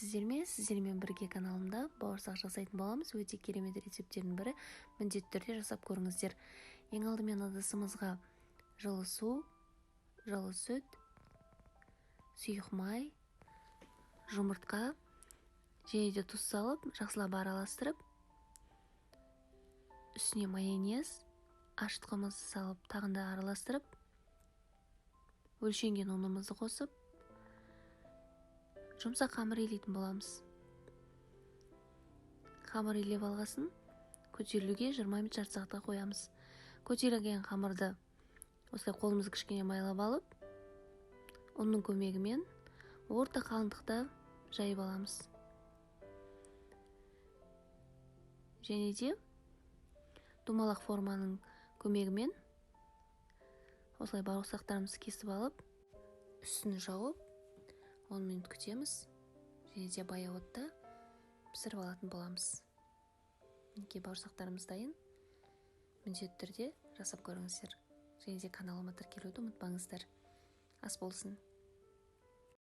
Сәлеметсіздер ме? Сіздермен бірге каналымда бауырсақ жасайтын боламыз. Өте керемет рецепттердің бірі. Міндетті түрде жасап көріңіздер. Ең алдымен ыдысымызға жылы су, жылы сүт, сұйық май, жұмыртқа және де тұз салып, жақсылап араластырып, үстіне майонез, ашытқымызды салып, тағы да араластырып, өлшенген ұнымызды қосып, жұмсақ қамыр илейтін боламыз. Қамыр илеп алғасын көтерілуге 20 минут, жарты сағатқа қоямыз. Көтерілген қамырды осылай қолымызды кішкене майлап алып, ұнның көмегімен орта қалыңдықта жайып аламыз. Және де домалақ форманың көмегімен осылай бауырсақтарымызды кесіп алып, үстін жауып 10 минут күтеміз. Және де баяу отта пісіріп алатын боламыз. Мінекей, бауырсақтарымыз дайын. Міндетті түрде жасап көріңіздер. Және де каналыма тіркелуді ұмытпаңыздар. Ас болсын.